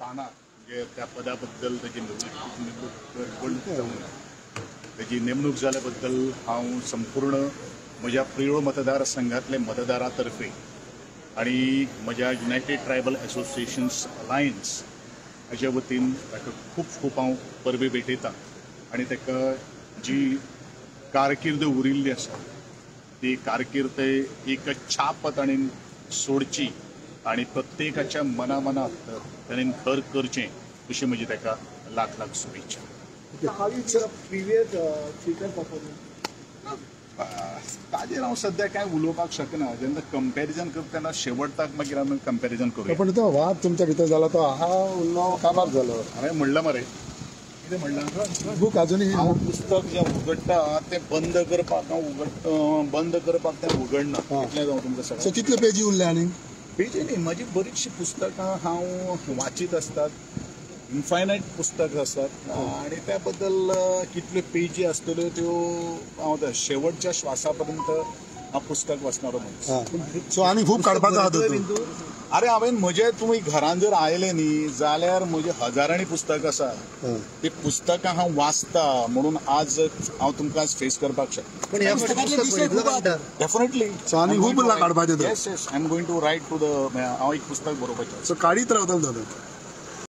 स्थानार म्हणजे त्या पदा बद्दल ताजी नेमणूक जावंक ना. ताजी नेमणूक जाल्या बद्दल हांव संपूर्ण म्हज्या प्रियोळ मतदारसंघातले मतदारा तर्फे आणि म्हज्या युनायटेड ट्रायबल असोसिएशन्स अलायन्स हाज्या वतीन ताका खूब खूब हांव परबीं भेटयता आनी ताका जी कारकीर्द उरिल्ली आसा ती कारकीर्द एक छाप ताणें सोडची आणि प्रत्येकाच्या मना मनात ताणें घर करचें अशी म्हजी ताका लाख लाख शुभेच्छा. How you see the previous speaker performance? ताजेर हांव सद्या कांय उलोवपाक शकना. जेन्ना कंपॅरिजन करता तेन्ना शेवटाक मागीर आमी कंपॅरिजन करूया. पण तो वाद तुमच्या भितर जाला तो हा उल्लो काबार जालो. हांवें म्हणलां मरे, कितें म्हणलां? बूक अजूनही हांव पुस्तक जें उगडटा तें बंद करपाक हांव उगड बंद करपाक तें उगडना इतलें हांव तुमकां सो सांगता. कितले पेजी उरले आनी पेजी न्ही, म्हजी बरीचशीं पुस्तकां हांव वाचीत आसतात, इनफायनायट पुस्तक आसात आणि त्या बद्दल कितल्यो पेजी आसतल्यो त्यो हांव त्या शेवटच्या श्वासा पर्यंत हांव पुस्तक वाचणारो मनीस. सो आनी खूब काडपाचो आहा तूं. अरे हांवें म्हजे तुमी घरान जर आयले न्ही जाल्यार म्हजे हजारांनी पुस्तक आसा, ती पुस्तकां हांव वाचता म्हणून आज हांव तुमकां आज फेस करपाक शकता. पण ह्या पुस्तक डेफिनेटली. सो आनी खूब उरला काडपाचें तर. Yes yes, I am going to write to the, हांव एक पुस्तक बरोवपाचें. सो काडीत रावतलो दादा.